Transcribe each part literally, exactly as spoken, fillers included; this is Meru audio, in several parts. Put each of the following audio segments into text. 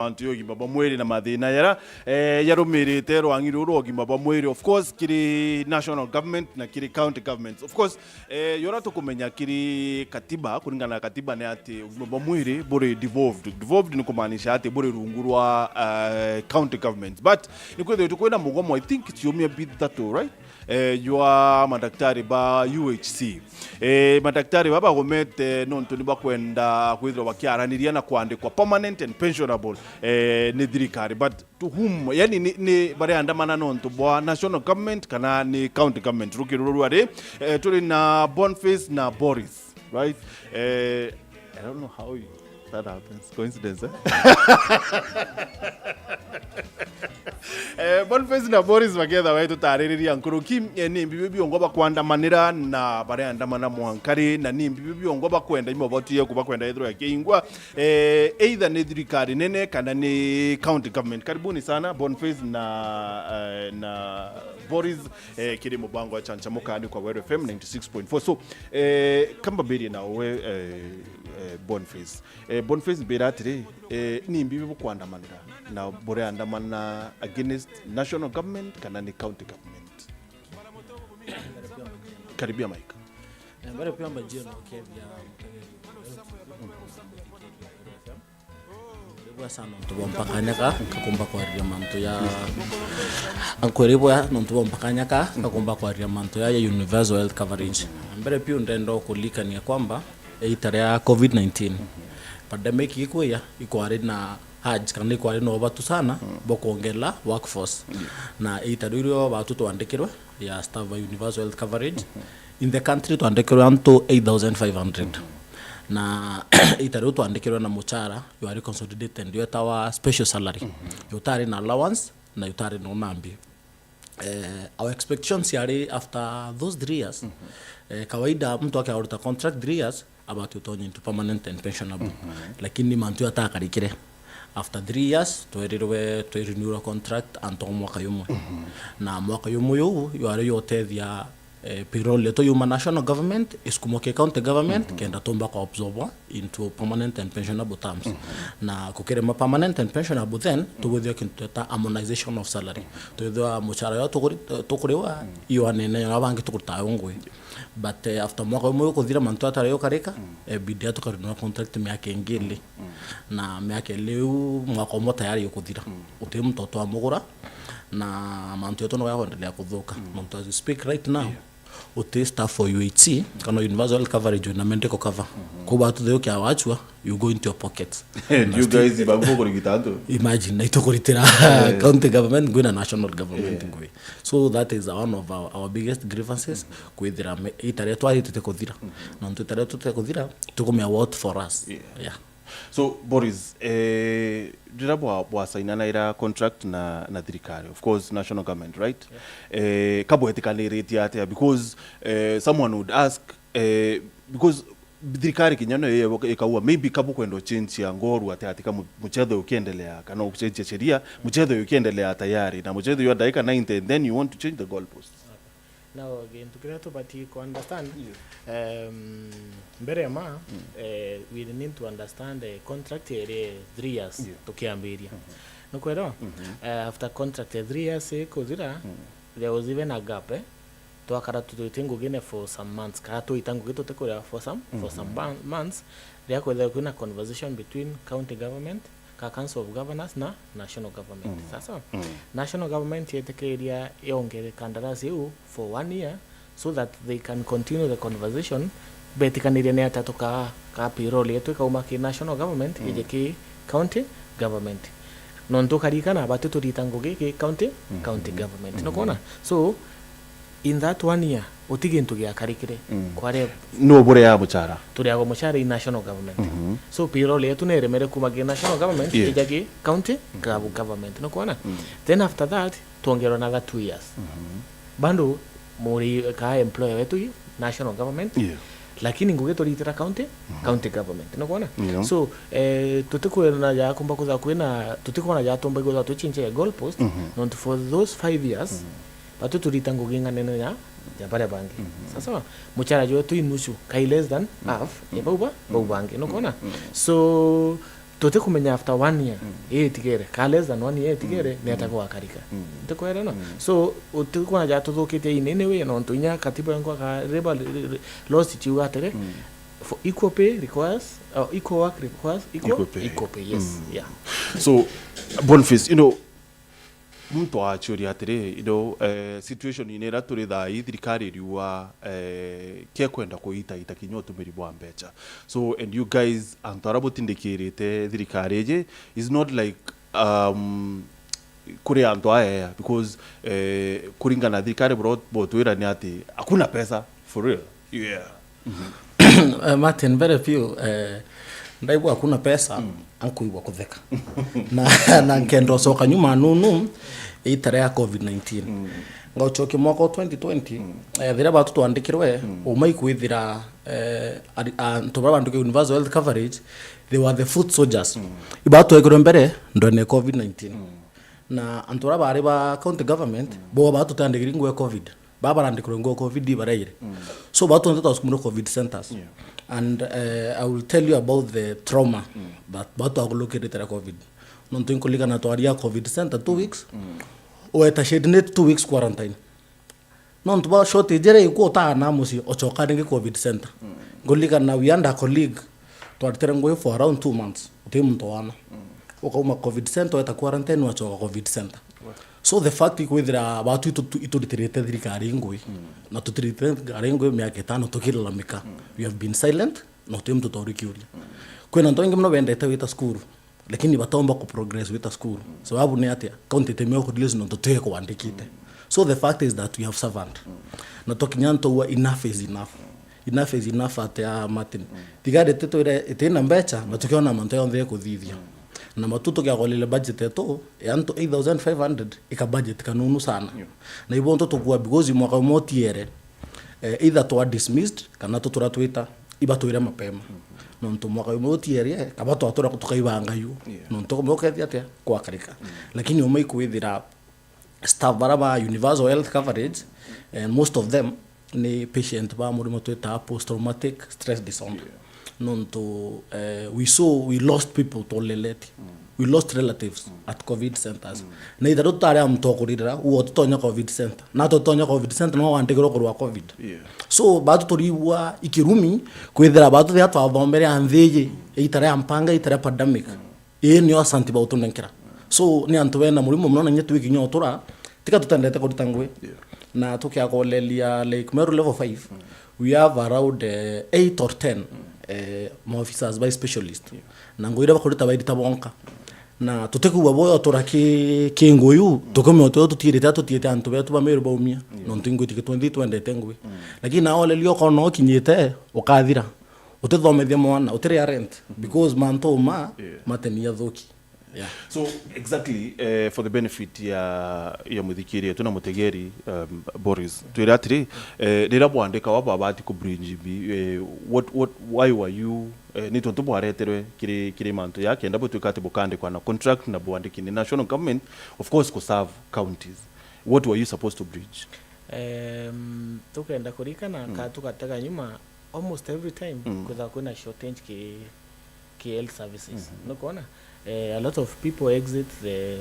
mantu ya ugima bwa mwiri na mathina yara, eh, yarumirite rwangi ruru rwa ugima bwa mwiri, of course, kiri national government na kiri county governments. Of course, eh, yora tukumenya kiri katiba, kuringana na katiba ni ati ugima bwa mwiri buri devolved. Devolved ni kumaanisha ati buri rungu rwa, eh, county governments. But ni kwithirwa kwina mugomo, I think ciumia bithatu, right? Eh, jwa madaktari ba U H C. Eh, madaktari baba bagomete nontu ni bakwenda kwithirwa bakiaraniria na kwandikwa permanent and pensionable, eh, ni thirikari. But to whom? Yani ni, ni bareandamana nontu bwa national government kana ni county government? Rukiri ruru ari, eh, turi na Boniface na Boris, right? Eh, I don't know how you, that happens. Coincidence, eh? Eh, Boniface na Boris baketha baitutariria nkuruki, eh, ni mbibi biongwa bakwandamanira na bareandamana mwankari, na ni mbibi biongwa bakwenda imo batu yeku bakwenda ithirwa yakiingwa, eh, either ni thirikari nene kana ni county government. Karibuni sana Boniface na, eh, na Boris, eh, kiri mubango wa Chancha Mukani kwa Weru F M ninety six point four. So, eh, kamba mbirie na we, eh, eh, Boniface. Eh, Boniface, mbira atiri, eh, ni mbibi bukwandamanira na bureandamana against national government kana ni county government? Karibia mic. Eh, mbere pia mbanjie na ukethia mutegeri wa Weru F M. Nkuribua sana nontu bwa mpakanyaka, nkakumba kwariria mantu ya, nkuribua nontu bwa mpakanyaka, nkakumba kwariria mantu ya, ya universal health coverage. Mbere pia ndenda kulikania kwamba iita ria covid nineteen, pandemic ikwija, ikwari na urge kana ikwari na ubatu sana bwa kwongela workforce. Na iita riu rio batu twandikirwe ya staff ba universal health coverage in the country, twandikirwe antu eight thousand five hundred. Na iita riu twandikirwe na muchara, you are consolidated, yetawa special salary. Yutari na allowance na yutari na unambi. Eh, our expectations yari after those three years. Eh, kawaida mtu akiaruta contract three years, abati utonye into permanent and pensionable. Lakini mantu atakarikire. After three years, twerirwe twirenew contract antu mwaka yumwe. Na mwaka yumwe yu, yu ari yotethia, eh, payroll yetu yuma national government, isukumwa ki county government, kenda tumba kwa absorbwa into permanent and pensionable terms. Na kukirema permanent and pensionable, then tugwithia kintu tweta harmonization of salary. Twithwa muchara yo tukuri-, tukuriwa, iyo anene yo bangi tukurutaga ungwi. But, eh, after mwaka umwe ukuthira, mantu atari ukarika, eh, bidi ya tukarinwa contract miaka ingi ili. Na miaka ili iu mwaka umwe tayari ukuthira. Uti muntu twamugura, na mantu yetu no yakwendelea kuthuka. Nontu as we speak right now, uti staff for U H C, kana universal health coverage na medical cover. Kwa batu theukia wachua, you go into your pocket. You guys, babu kurigita antu. Imagine, na itukuritira county government ngui na national government ngui. So that is one of our, our biggest grievances, kwithira me-, iita ria twari tutikuthira. Nontu iita ria tutikuthira, tukumea what for us. Yeah. So, Boris, eh, riria bwa-, bwasainanaira contract na, na thirikari, of course, national government, right? Eh, kabwetikaniritie atia? Because, eh, someone would ask, eh, because thirikari kinya nayo ikauga, maybe kabukwenda uchenjia ngoru ati, ati ka mu-, muchetho ukiendelea, kana uchenjia sheria, muchetho ukiendelea tayari, na muchetho yo ndaika ninety, and then you want to change the goalposts. Now, gintu kiria tubatii ku understand, um, mbere ya ma, eh, we need to understand, eh, contract iri three years tukiambiria. Nukwelewa? Eh, after contract ya three years ikuthira, there was even a gap, eh? Twakara tu-, twiti ngugine for some months, kana twita ngugi tutikuria for some, for some ban-, months, riria kwethirwa kwina conversation between county government, ka Council of Governors na national government. Sasa, national government yetikiria yongere kandarasi iu for one year so that they can continue the conversation, betikaniria ni atia tuka-, ka payroll yetu ikauma ki national government, ije ki county government. Nontu ukarikana, batu turita ngugi ki county, county government. Nukwona? So, in that one year, uti gintu giakarikire. Kware no bure ya muchara. Turiagwa muchara i national government. So, payroll yetu ni iremere kuma ki national government, ija ki county gov-, government. Nukwona? Then after that, twongerwa another two years. Bado muri ka employer wetu i national government. Lakini ngugi turitira county, county government. Nukwona? So, eh, tutikwona ja kumba kutha kwina, tutikwona ja tumba kutha tuchinche goalpost, nontu for those five years, batu turita ngugi nganene ya, ya baria bangi. Sasa, muchara jwetu i nusu, kai less than half, ya bau ba-, bau bangi. Nukwona? So, tutikumenya after one year, mm, ii itigere, ka less than one year itigere, mm, ni atia, mm, gwakarika. Mm. Ntikwere no? Mm. So, utikwona ja tuthukitie in any way, nontu inya katiba yenkwa ka labor, laws itiuga atiri, mm, for equal pay requires, uh, equal work requires equal, equal pay. Equal pay, yes. Mm. Yeah. So, Boniface, you know, muntu aciuria atiri, you know, eh, situation ine iria turi thaa ii, thirikari iriuga, eh, kekwenda kuitaita kinya utumiri bwa mbeca. So, and you guys, antu aria butindikirite thirikari iji, is not like, um, kuri antu aya, because, eh, kuringana na thirikari bro-, botwira ni ati hakuna pesa for real. Yeah. Eh, Martin, very few, eh, ndaigua hakuna pesa, mm, ankuigua kutheka. Na, na nkenda ucoka nyuma nunu, itare ya covid nineteen. Mm. Ngaucokia mwaka wa twenty twenty, mm, eh, thiria batu twandikirwe, mm, uma ikwithira, eh, ari-, antu baria bandikirwe universal health coverage, they were the foot soldiers. Mm. Ibatwekirwe mbere, ndwene covid nineteen. Mm. Na antu baria bari ba county government, mm, bo batutandikiri nguo ya covid. Baba barandikirwe nguo covid baraire. Mm. So, batu onthe twasukumire covid centers. Yeah. And, eh, I will tell you about the trauma, mm, that batu akulukirite na covid. Nontu inkuligana twaria covid center two, mm, weeks, mm, weta shade ni two weeks quarantine. Nontu ba shortage iria ikuo utana mucii, ucoka ringi covid center. Mm. Nguligana we and a colleague, twaritire ngugi for around two months, uti muntu wana. Mm. Ukauma covid center, weta quarantine, wacoka covid center. Wah. So the fact ikwithira batu itu-, tu-, ituritirite thirikari ngui, mm, na tutiritirite thirikari ngui miaka itano tukilalamika. Mm. We have been silent, na uti muntu twaurikiuria. Mm. Kwina antu baingi mono bendete gwita cukuru, lakini batomba ku progress gwita cukuru. Mm. Sababu ni atia? County itimio ku release nontu twi kwandikite. Mm. So the fact is that we have suffered. Mm. Na tukinya ntuua, enough is enough. Mm. Enough is enough atia, Martin? Mm. Thigari ititwire itina mbeca, na tukiona mantu yonthe ikuthithia. Mm. Na matu tukiagolile budget yetu ya antu eight thousand five hundred, ika budget kanunu sana. Yeah. Na ibo ntu tukua because mwaka umwe utiere, eh, either twa dismissed kana tutura twita, ibatwire mapema. Mm-hmm. Nontu mwaka umwe utiere, kaba twatura tukaibanga yu. Yeah. Nontu kumbe ukethia atia? Kwakarika. Mm. Lakini umwe ikwithira staff bara ba universal health coverage, and most of them ni patient ba murimo twitaga post traumatic stress disorder. Yeah. Nontu, eh, we saw, we lost people twoleleti. Mm. We lost relatives, mm, at covid centers. Mm. Na itharu tutari a muntu wa kuririra, uo tutonya covid center. Na tutonya covid center, no wandikirwo kurwa covid. Yeah. So, batu turigua ikirumi, kwithira batu thia twathomere a nthi iji, itare ya mpanga, itare ya pandemic. Mm. Ii nio asanti bautunenkera. So, ni antu bena murimo mono, na inya twi kinya utura, tika tutendete kurita ngui. Yeah. Na tukiakoleria Lake Meru level five, mm, we have around, eh, eight or ten, mm, eh, ma officers by specialist. Yeah. Na ngui iria bakurita bairita bonka. Na tutikwigua boyo utura ki, ki ngui u, mm, tukumenya utu tutiirite, tutiite antu betu ba Meru baumia. Yeah. Nontu ingui tiki twenty twendete ngui. Mm. Lakini na oleria ukona ukinyite, ukathira. Utithomithia mwana, utiria rent, mhm, because mantu ma, yeah, mateni ya thuki. Yeah. So, exactly, eh, for the benefit ya, ya muthikiri wetu na mutegeri, um, Boris, twire atiri, eh, riria bwandika wa babati ku bridge bi, eh, what, what, why were you, eh, ni tontu bwareterwe kiri, kiri mantu ya kenda butwika ati bukandikwa na contract na bwandiki ni national government, of course, ku serve counties. What were you supposed to bridge? Em, tukenda kurikana, mm, ka tugatega nyuma, almost every time, mm, kwithagwa kwina shortage ki, ki health services. Mhm. Nukwona? Eh, a lot of people exit the,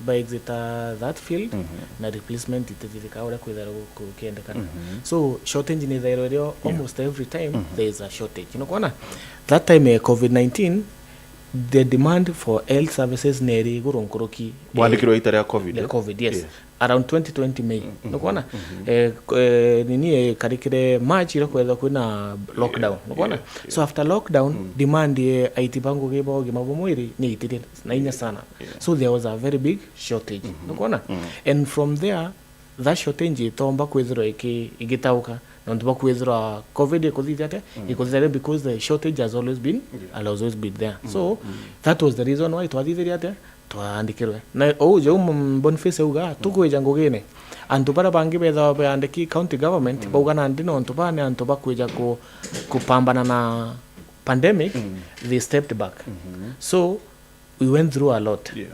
ba exit, uh, that field, mhm, na replacement itithithika uria kwithagwa ku-, kukiendekana. Mhm. So, shortage ni ithairwa irio, yeah, almost every time, mhm, there is a shortage. Nukwona? That time ya covid nineteen, the demand for health services neri iguru nkuruki, eh, bwandikirwe ita ria covid, ria, eh? Covid, yes. Yeah. Around twenty twenty May. Mm, mm, nukwona? Mm-hmm. Eh, k-, eh, nini, eh, karikire March iria kwethwa kwina lockdown. Yeah, nukwona? Yeah, yeah. So after lockdown, mm, demand, eh, aiti ba ngugi ba ugima bwa mwiri ni itirie na inya, yeah, sana. Yeah. So there was a very big shortage. Mm-hmm. Nukwona? Mm. And from there, that shortage itomba kwithirwa iki-, igitauka. Nontu bwa kwithirwa covid ikuthithia atia? Mm. Ikuthithia atia? Because the shortage has always been, yeah, has always been there. Mm, so, mm, that was the reason why twathithirie atia? Twaandikirwe. Na uu jau m-, Boniface auga, mm, tukwija ngugine. Antu baria bangi bethawa beandiki county government, mm, bauga nandi nontu baa ni antu bakwija ku-, kupambana na pandemic, mm, they stepped back. Mm-hmm. So, we went through a lot. Yeah.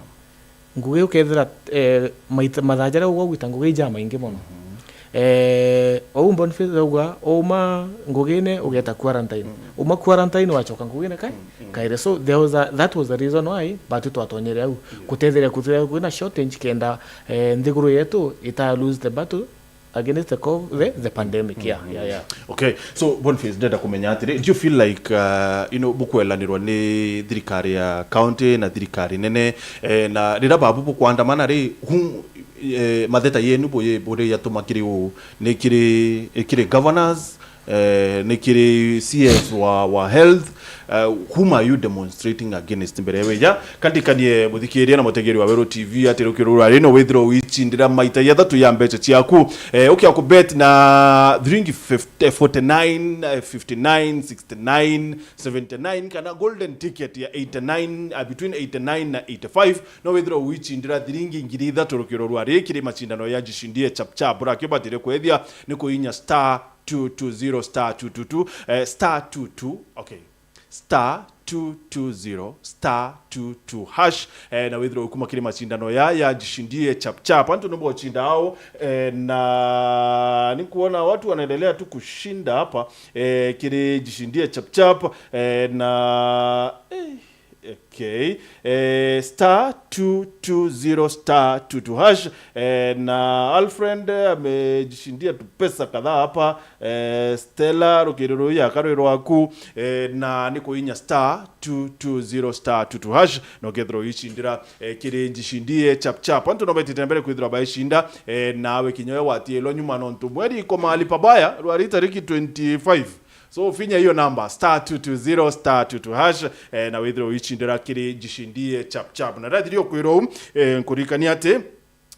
Ngugi ukethira, eh, maita, mathaa jaria ugwita ngugi ijamaingi mono. Mm-hmm. Eh, ou Boniface auga, uma ngugine ugeta quarantine. Uma quarantine wachoka ngugine kai? Kaire. So there was a, that was the reason why batu twatonyere au. Kutetheria kuthira kwina shortage kenda, eh, nthiguru yetu ita lose the battle against the, co- the, the pandemic. Yeah, yeah, yeah. Okay, so Boniface, ndenda kumenya atiri, do you feel like, uh, you know, bukwelanirwa ni thirikari ya county na thirikari nene, eh, na rira babu bukwandamana ri, hum, eh, matheta yenu buyi buri yatuma kiri u, ni kiri, kiri governors, eh, ni kiri C S wa, wa health, eh, whom are you demonstrating against mbere ya wija? Kandikanie muthikiria na mutegeri wa Weru T V ati rukiro rwa rino withirwo wichindira maita ya thatu ya mbecha ciaku, eh, ukia ku bet na thiringi fifty, forty-nine, eh, fifty-nine, sixty-nine, seventy-nine, kana golden ticket ya eighty-nine, uh, between eighty-nine na eighty-five, no withirwo wichindira thiringi ngiri ithatu rukiro rwa ri kiri machindano ya Jishindie Chap Chap. Urakio batire kwethia ni kuinya star two two zero star two two two, eh, star two two, okay, star two two zero star two two hash, eh, na withirwo ukuma kiri machindano ya, ya Jishindie Chap Chap. Antu nibo uchinda ao, eh, na nikuona watu wanaendelea tu kushinda hapa, eh, kiri Jishindie Chap Chap, eh, na, eh, okay. Eh, star two two zero star two two hash. Eh, na Alfred amejishindia tu pesa kadhaa hapa. Eh, Stella, rukiri ruya karwi rwaku. Eh, na ni kuinya star two two zero star two two hash. Na ukethirwo uicindira, eh, kiri Jishindie Chap Chap. Antu no betite mbere kwithirwa baicinda. Eh, nawe kinya we watielwa nyuma nontu mweri iko mahali pabaya, rwari tariki twenty-five. So, finya hiyo namba, star two two zero star two two hash, eh, na withirwo uicindira kiri Jishindie Chap Chap. Na ndathiri ukwira uu, eh, nkuririkania ati,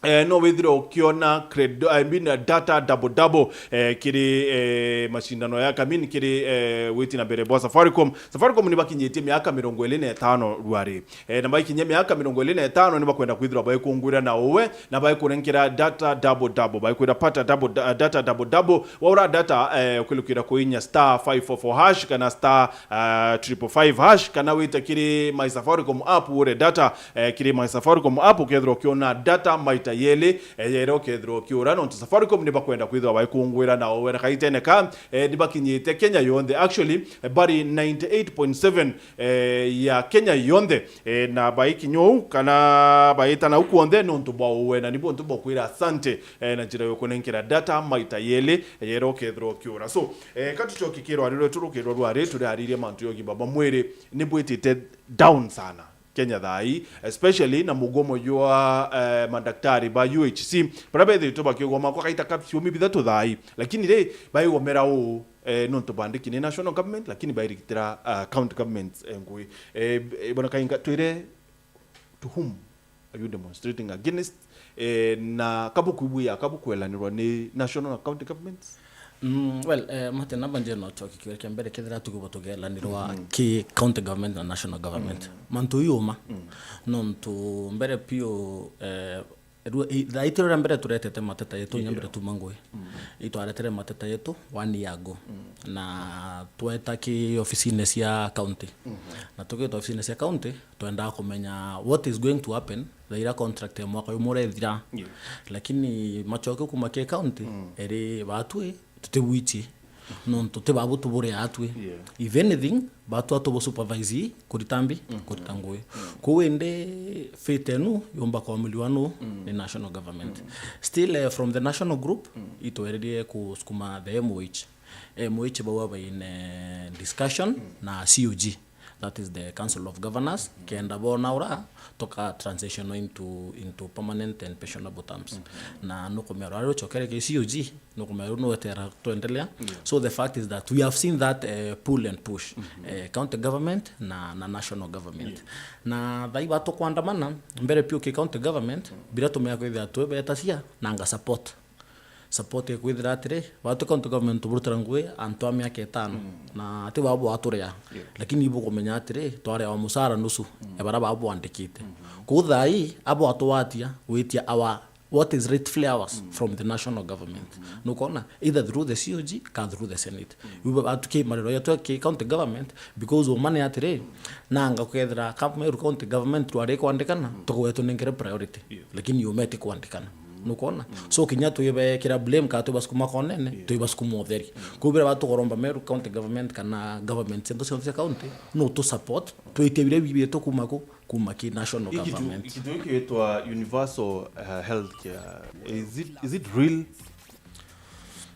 eh, no withirwo ukiona credo, I mean, uh, data double double, eh, kiri, eh, mashindano ya, I mean, kiri, eh, witi na mbere bwa Safaricom. Safaricom ni bakinyitie miaka mirongo iri na itano rwari. Eh, na baikinyia miaka mirongo iri na itano ni bakwenda kwithirwa baikungwira na uwe, na baikurenkera data double double, baikwira pata double da-, data double double. Waura data, eh, ukwilukira kuinya star five four four hash kana star, eh, triple five hash, kana wite kiri My Safaricom app ure data, eh, kiri My Safaricom app, ukethirwa ukiona data maita yeli, eh, yere ukethirwa ukiura, nontu Safaricom ni bakwenda kwithirwa baikungwira na uwe na kaitene ka, eh, ni bakinyite Kenya yonthe. Actually, eh, bari ninety eight point seven, eh, ya Kenya yonthe, eh, na baikinya uu, kana baitana u kwonthe nontu bwa uwe, na ni bontu bwa kwira asante, eh, na njira ya kunenkera data maita yeli, eh, yere ukethirwa ukiura. So, eh, ka tucoke kiri rwari rwetu rukirwa rwari, turaririe mantu ya ugima bwa mwiri, ni bwitite down sana Kenya thaa ii, especially na mugomo jwa, eh, madaktari ba U H C, baria bethitwe bakigoma kwa kaita ka ciumi bithatu thaa ii, lakini ri, baigomera uu, eh, nontu bandiki ni national government, lakini bairigitira, ah, county government, eh, ngui. Eh, eh, Bwana Kainga, twire, to whom are you demonstrating against? Eh, na kabukwibwia, kabukwelanirwa ni national na county governments? Mm, well, eh, Martin, namba njira no choki kiuria kia mbere, kethira tukuba tugelanirwa ki county government na national government. Mantu iu uma. Nontu mbere piu, eh, Rua-, i-, thaa iti ruria mbere turetete mateta yetu, nya mbere tuma ngui. Itwaretere mateta yetu one year ago. Na tweta ki ofisine cia county. Na tugita ofisine cia county, twendaa kumenya what is going to happen thaa iria contract ya mwaka jumwe urethira. Lakini machoke kuma ki county, eri batwi, tutibwichi. Nontu ti babu tuburia atwi. If anything, batwa tubu supervise kurita mbi, kurita ngui. Kwou indi fate enu yumba kwamiliwa nu ni national government. Still, eh, from the national group, itweririe kusukuma the M O H. M O H bau aba in, eh, discussion na C O G. That is the Council of Governors, kenda bona ura tuka transition into, into permanent and pensionable terms. Na nukumea rwari ruchokere ki C O G, nukumea ru nwetera twendelea. So the fact is that we have seen that, eh, pull and push. Eh, county government na, na national government. Na thai batukwandamana, mbere piu ki county government, bila tumea kwithira twi betacia, nanga support. Support ya kwithira atiri, batu county government tuburutira ngui antu a miaka itano, na ti babo baturia. Lakini ibukumenya atiri, twaria wa musara nusu, ya bara babo bwandikite. Kwou thaa ii, abo atwatia, gwitia our, what is rightfully ours from the national government. Nukona, either through the C O G, ka through the Senate. Ibu batuki mariro yetu ki county government, because umane atiri, nanga kwethira kama Meru county government twari kwandikana, tugwe tunengere priority. Lakini yumeti kwandikana. Nukwona? So kinya twibekira blame kana twibasukuma konene, twibasukuma utheri. Kwou biria batugoromba Meru County Government kana government centre cionthe cia county, no tu support, twitie biria bibitu kuma ku, kuma ki national government. Iki tu ikiwitwa universal, uh, health care. Is it, is it real?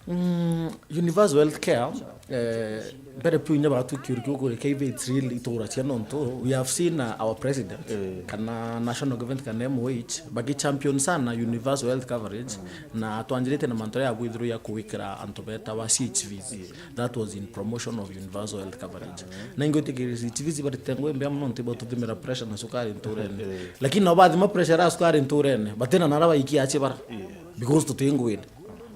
Mm, universal health care, eh, mbere piu inya batu kiuri kiu kuri keibe it's real itura cia nontu we have seen, uh, our president, eh, kana national government kana M O H baki champion sana universal health coverage, na twanjirite na mantu ya bwithirwo ya kuwikira antu betawa C H Vs. That was in promotion of universal health coverage. Na ingwitikiria C H Vs barite ngui mbea muno nontu batuthimira pressure na sukari nturene. Eh. Lakini no bathima pressure ya sukari nturene, batena nara baikia ache bara. Because tuti ngwine.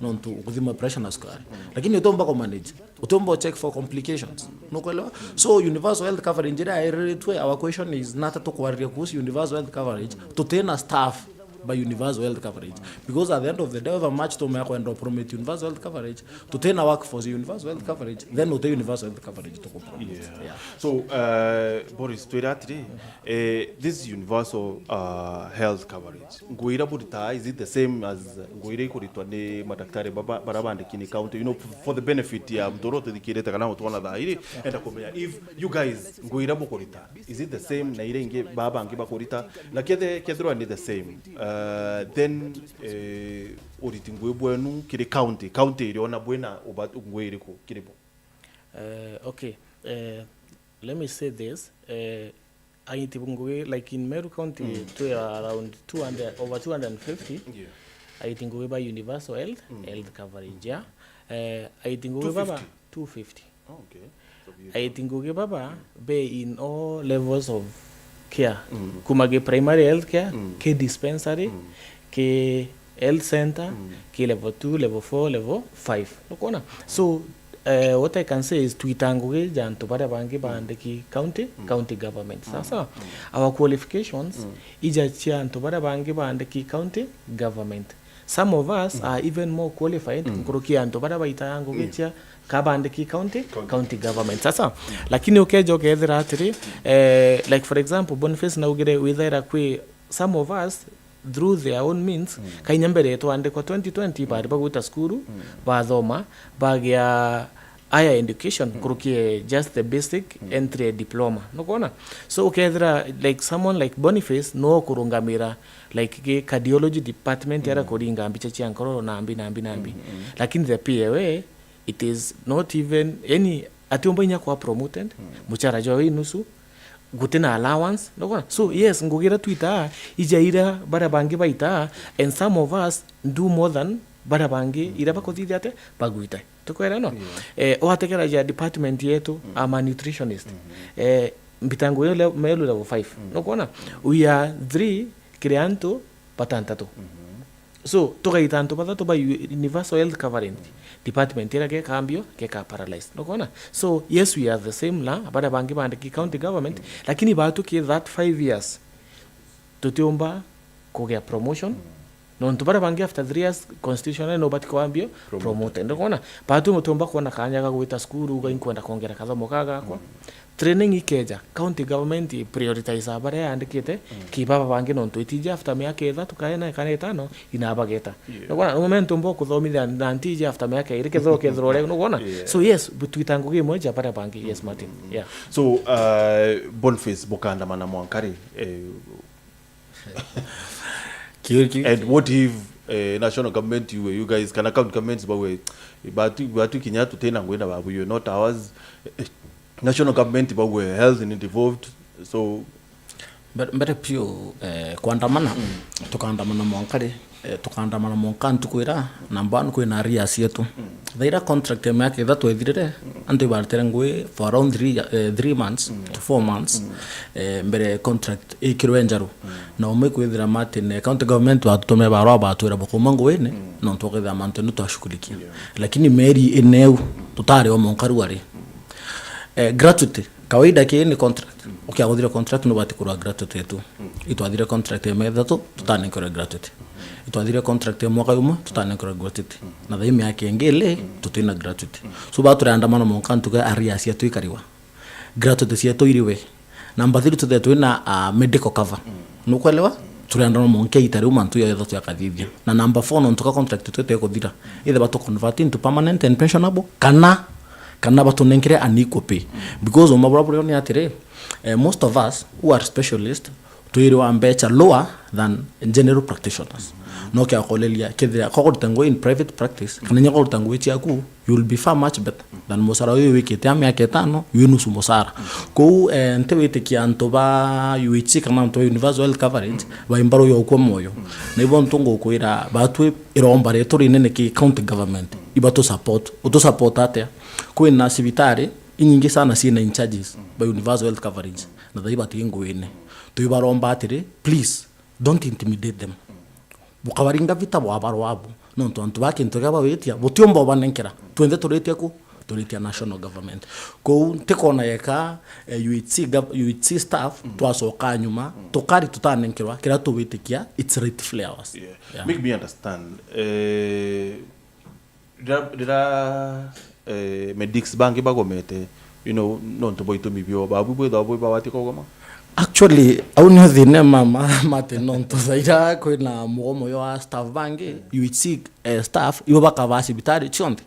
Nontu ukuthima pressure na sukari. Lakini utiumba ku manage. Utiumba u check for complications. Nukwelewa? So universal health coverage iria yairitwe, our question is, nata tukwariria kuhusu universal health coverage, tutina staff by universal health coverage. Because at the end of the day, over much tumea kwenda promote universal health coverage, tutina workforce universal health coverage, then uti universal health coverage tuku promote. Yeah. Yeah. So, uh, Boris, twira atiri, eh, this universal, uh, health coverage. Ngugi iria buritaa, is it the same as ngugi iria ikuritwa ni madaktari baba, baria bandiki ni county? You know, f-, for the benefit ya muntu uria ututhikirite kana utwona thaa iri, enda kumenya if you guys, ngugi iria bukurita, is it the same na iria ingi baba bangi bakurita? Na kethe-, kethirwa ni the same, uh, then, eh, uriti ngugi bwenu kiri county, county iriona bwina uba-, ngugi iriku kiri bo? Eh, okay. Eh, let me say this. Eh, aiti ngugi, like, in Meru County, twi around two hundred, over two hundred and fifty. Yeah. Aiti ngugi ba universal health, health coverage, yeah. Eh, aiti ngugi baba two fifty. Oh, okay. So beautiful. Aiti ngugi baba be in all levels of care. Kuma ki primary health care, ki dispensary, ki health center, ki level two, level four, level five. Nukwona? So, eh, what I can say is twita ngugi ja antu baria bangi baandiki county, county government. Sasa, our qualifications ija cia antu baria bangi baandiki county government. Some of us are even more qualified nkuruki ya antu baria baitaga ngugi cia ka baandiki county, county government. Sasa, lakini ukeja ukethira atiri, eh, like, for example, Boniface naugire withaira kwi some of us through their own means, kainya mbere twandikwa twenty twenty, bari bagwita cukuru, bathoma, bagia higher education, nkuruki ya just the basic entry diploma. Nukwona? So, ukethira, like, someone like Boniface, no kurungamira, like, ki cardiology department, ara kuringa mbicha cia nkoro, na mbi, na mbi, na mbi. Lakini the P A A, it is not even any, atiumba inya kwa promoted, muchara jwa wi nusu, gutina allowance, nukwona? So, yes, ngugi iria twitaa, ija iria baria bangi baitaa, and some of us do more than baria bangi iria bakuthithia ate bagwita. Tukwera no? Eh, wategeragia department yetu, I'm a nutritionist. Eh, mbitangu yo le-, Meru level five. Nukwona? We are three kiri antu batantatu. So, tugaita antu bathatu ba u-, universal health coverage department iria gekambio, geka paralyzed. Nukwona? So, yes, we are the same na baria bangi bandiki county government, lakini batu ki that five years, tutiumba kugia promotion. Nontu baria bangi after three years, constitutionally no bati kwambio promoted. Promoted. Nukwona? Batu mutiumba kwona kanya ga gwita cukuru, uga inkwenda kwongera kathomo ka gakwa. Training ikeja, county government i prioritize baria yandikite, ki baba bangi nontu itiji after miaka ithatu kana ina kana itano, inabageta. Yeah. Nukwona? Numentu mbo kuthomithia na ntiji after miaka iri kethirwa kethirwa uria, nukwona? Yeah. So yes, bu-, twita ngugi imwe ja baria bangi, yes, Martin. Yeah. So, uh, Boniface, bukandamana mwanka ri, eh, Kiu, kiu. And what if, eh, national government, you, you guys, kana county governments bawe, batu, batu kinya tutina ngwina babu, you not ours. Eh, national government bawe, health ni devolved. So, mbere, mbere piu, eh, kwandamana, tukandamana mwanka ri, eh, tukandamana mwanka ntuku ira, number one, kwina arrears yetu. Thaira contract ya miaka ithatu ithirire, antu ibaritire ngui for around three, eh, three months to four months, eh, mbere contract ikirwe njaru. Na umwe kwithira Martin, eh, county government batutumire barua batwira bukuma nguini, nontu ukethira mantu ni twashughulikia. Lakini mieri ine iu, tutari o monka ruari. Eh, gratuity, kawaida ki ni contract. Ukiaguthire contract, nubati kurwa gratuity yetu. Itwathire contract ya mieri ithatu, tutanenkerwe gratuity. Itwathire contract ya mwaka jumwe, tutanenkerwe gratuity. Na thaa ii miaka ingi ili, tutina gratuity. So, baturi andamano monka ntuku arrears yetu ikariwa. Gratuity cietu iriwe. Number three, tuthe twina, ah, medical cover. Nukwelewa? Turenda no mwanka ita riu mantu yothe tuakathithia. Na number four, nontu ka contract twete kuthira, either batu convert into permanent and pensionable, kana, kana batunenkere an equal pay. Because uma buria burio ni atiri, eh, most of us who are specialist, twirwa mbecha lower than general practitioners. No kia kuleria, kethira kwa kuruta ngugi in private practice, kana nya kuruta ngugi ciaku, you will be far much better than musara uyu wikite a miaka itano, wi nusu musara. Kou, eh, nti witikia antu ba U H C kana antu ba universal health coverage, baimba ruyo ukwo moyo. Na ibo ntu ngukwira, batwi iromba rietu rinene ki county government, iba tu support, utu support atia? Kwina cibitari inyingi sana ciina in charges ba universal health coverage, na thai bati nguine. Twibaromba atiri, please, don't intimidate them. Bukabaringa vita bwabarwa abo, nontu antu ba kintu kia bawitia, butiumba ubanenkera. Twenthe turitia ku? Turitia national government. Kou ntikona yeka, eh, U H C gov-, U H C staff twacoka nyuma, tukari tutanenkerwa kiria tuwitikia, it's rightfully ours. Yeah. Yeah. Make me understand. Eh, Rira, rira, eh, medics bangi bagomete, you know, nontu bwa itumi bio, babu bwithagwa bwi bagwati kugoma? Actually, au nio thina mama, mate nontu thaira kwina mugomo yo a staff bangi, U H C, eh, staff, ibo bakabaa cibitari cionthe.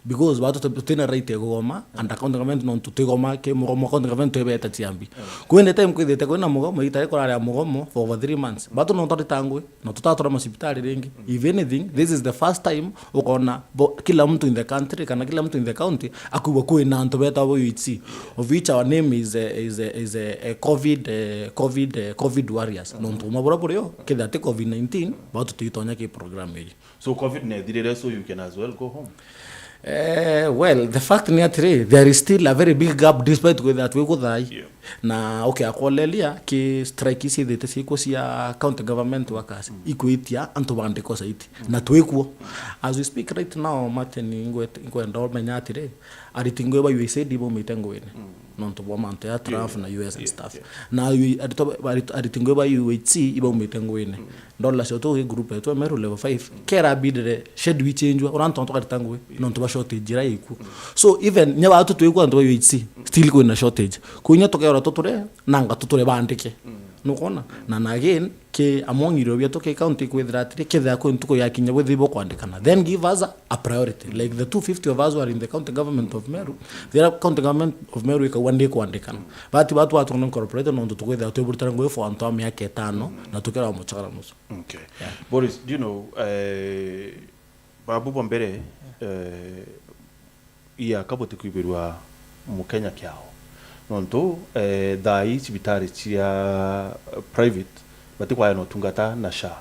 Because batu tu-, tutina right ya kugoma, and account government nontu twigoma ki mugomo, account government twibeta ciambi. Kwina time kwithite kwina mugomo, itari kuraria mugomo for over three months. Batu nontu arita ngui, na tutatura macibitari ringi. If anything, this is the first time ukona bo-, kila mtu in the country kana kila mtu in the county akuigua kwina antu betagwa U H C, of which our name is, eh, is, eh, is, eh, eh, covid, eh, covid, eh, covid warriors. Nontu uma buria burio, kethira ti covid nineteen, batu tuitonya ki program iji. So covid nethirire, so you can as well go home. Eh, well, the fact ni atiri, there is still a very big gap despite kwithira twi kuthai. Yeah. Na ukiakoleria ki strike ici ithite ciikwo cia county government workers, ikwitia antu bandikwa saiti. Na twikwo. As we speak right now, Martin, ngwet-, ngwenda umenya atiri, ariti ngui ba U S A I D baumite nguine. Nontu bwa mantu ya tariff na U S and stuff. Na u-, arito-, arito-, ariti ngui ba U H C ibaumite nguine. Ndola cio tu group yetu Meru level five, kera bidire schedule ichenjwa, ura antu tukarita ngui, nontu ba shortage ira iku. So even nya batu twikwa antu ba U H C, still kwina shortage. Kwinya tukera tuture, nanga tuture bandike. Nukona? Na, na again, ki among irio bietu ki county kwithira atiri, kethira kwi ntuku yakinya bwithi bukwandikana, then give us a, a priority. Like the two fifty of us who are in the county government of Meru, the county government of Meru ikauga ndikwandikana. Bati batu batu incorporate nontu tukwithira twiburitira ngui for antu a miaka itano, na tukera muchara nusu. Okay. Yeah. Boris, do you know, eh, babu bo mbere, eh, iaka butikwibirwa Mukenya kiao. Nontu, eh, thaa ii cibitari cia private batikwayana utungata na SHA.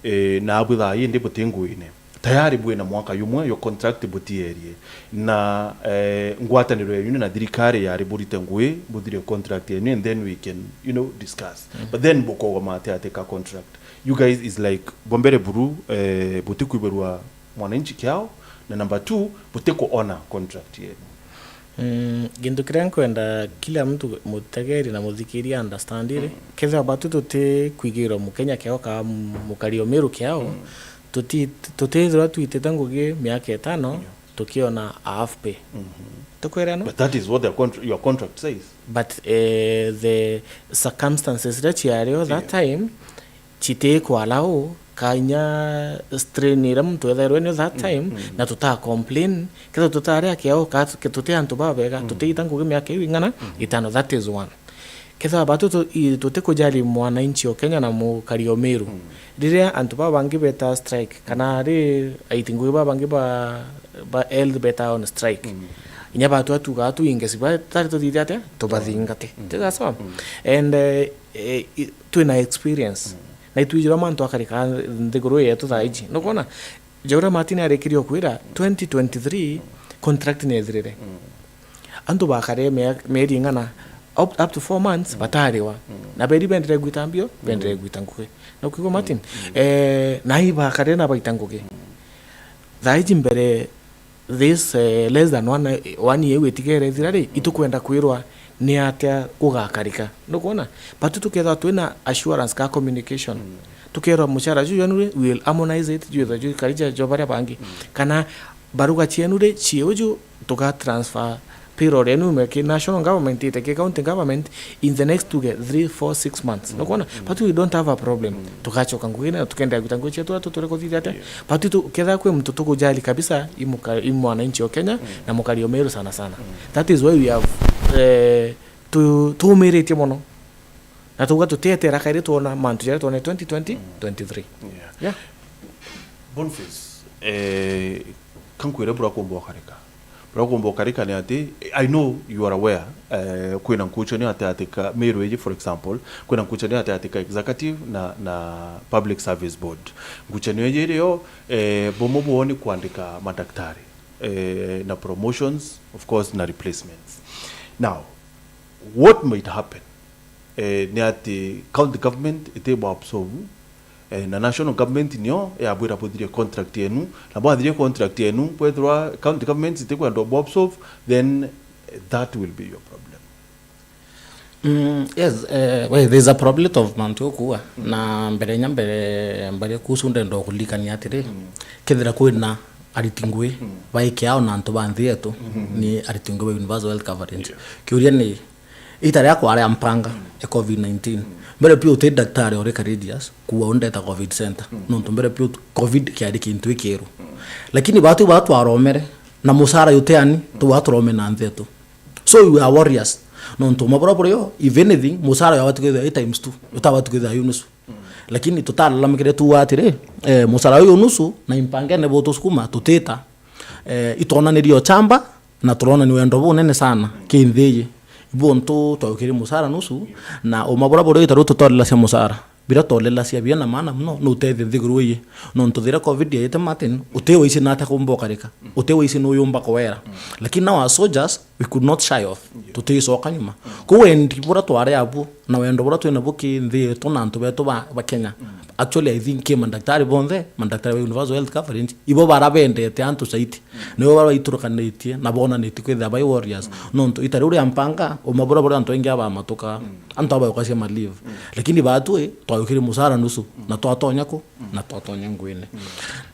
Eh, na abwi thaa ii ndi buti nguine. Tayari bwina mwaka jumwe yo contract butierie. Na, eh, ngwataniro yenyu na thirikari yari burite ngui, buthire contract yenyu, and then we can, you know, discuss. But then bukogoma ati ati ka contract. You guys is like, bo mbere buru, eh, butikwibirwa mwananchi kiao, na number two, butikuona contract yenu. Mm, gintu kiria nkwenda kila mtu mutegeri na muthikiria understand ri, kethira batu tutikwigirwa Mukenya kiao ka mukari o Meru kiao, tuti-, tutithirwa twitite ngugi miaka itano, tukiona a half pay. Tukwirana? But that is what the contr-, your contract says. But, eh, the circumstances iria ciario that time, citikwala u, kanya strain iria muntu ethairwe nio that time, na tuta complain, kethira tutari akiao, ka tuti antu babega, tutiita ngugi miaka iu ing'ana, itano, that is one. Kethira batu tu-, i-, tutikujali mwananchi o Kenya na mukari o Meru, riria antu baba bangi beta strike, kana ri aiti ngugi baba bangi ba, ba health beta on strike, inya batu atugaa tu ingesi batari tuthithia atia? Tubathingate. Tiga sawa? And, eh, eh, i-, twina experience. Na itwijirwa mantu akarika nthiguru yetu thaa iji. Nukwona? Jaura Martin arikirie okwira, twenty twenty-three contract nethirire. Antu bakare mea-, mieri ing'ana, up, up to four months, batariwa. Na beri bendere gwita mbio, bendere gwita ngugi. Na ukiigua Martin? Eh, na ibakare na baita ngugi. Thaa iji mbere, this, eh, less than one, one year iu itigere ithira ri, itukwenda kwirwa ni atia gugakarika. Nukwona? But tukethirwa twina assurance ka communication. Tukerwa muchara juu jwenu ri, we will harmonize it, juu jwitha jwikari ja, jwa baria bangi. Kana baruga cienu ri, cie uju tuga transfer payroll yenu yume ki national government ite ki county government in the next two, three, four, six months. Nukwona? But we don't have a problem. Tugacoka ngugine na tukenda gwita ngugi cietu, atu turi kuthithia atia? But tu, ketha kwi muntu tukujali kabisa, i muka-, i mwananchi o Kenya, na mukari o Meru sana sana. That is why we have, eh, tu-, tumiritie mono. Na tuga tutietera kairi twona mantu jaria twone twenty twenty, twenty-three. Yeah. Yeah. Boniface, eh, kankwire bura kumba ukarika. Bura kumba ukarika ni ati, I know you are aware, eh, kwina nkuchanio ati, ati ka Meru iji, for example, kwina nkuchanio ati, ati ka executive na, na public service board. Nkuchanio iji irio, eh, bumwe bwoni kwandika madaktari, eh, na promotions, of course, na replacements. Now, what might happen, eh, ni ati county government itibwa absorb, eh, na national government nio yabwira buthirie contract yenu, na bwathirie contract yenu, bwethirwa county government itikwenda bwa absorb, then, eh, that will be your problem. Mm, yes, eh, well, there's a problem of mantu ukua. Na mbere nya mbere, mbere kuhusu ndenda kulikania atiri, kethira kwina ariti ngui, baike ao na antu ba nthi yetu, ni ariti ngui ba universal health coverage. Yeah. Kiuria ni, ita riria kwari mpanga ya covid nineteen, mbere pia uti daktari uri courageous kuwa undeta covid center, nontu mbere pia ut-, covid kiari kintu ikiru. Lakini batu ba twaromere, na musara yutiani, tu baturome na nthi yetu. So we are warriors. Nontu uma buria burio, if anything, musara yabati kwithirwa i times two, utabati kwithirwa yu nusu. Lakini tutalalamikire tuuga atiri, eh, musara uyu nusu, na impangene butusukuma, tutita. Eh, itwonanirie uchamba, na turona ni wendo bunene sana ki nthi iji. Ibu ntu twaukiri musara nusu, na uma buria burio ita riu tutorelacia musara. Bira tolelacia bia na maana mono, ni utethia nthiguru iji. Nontu thira covid yaite, Martin, uti waisi nata kumba ukarika. Uti waisi ni uyumba kuwera. Lakini now as soldiers, we could not shy off. Tutiicoka nyuma. Kuu wendi buria twari abu, na wendo buria twina bu ki nthi yetu na antu betu ba, ba Kenya. Actually, I think ki mandaktari bonthe, mandaktari ba universal health coverage, ibo bara bendete antu saiti. Nibo bara baiturukanitie na bonanitie kwithira bai warriors. Nontu ita riu ria mpanga, uma buria buria antu baingi abamatuka, antu abaukacia ma leave. Lakini batwi, twaukire musara nusu, na twatonya ku, na twatonya nguine.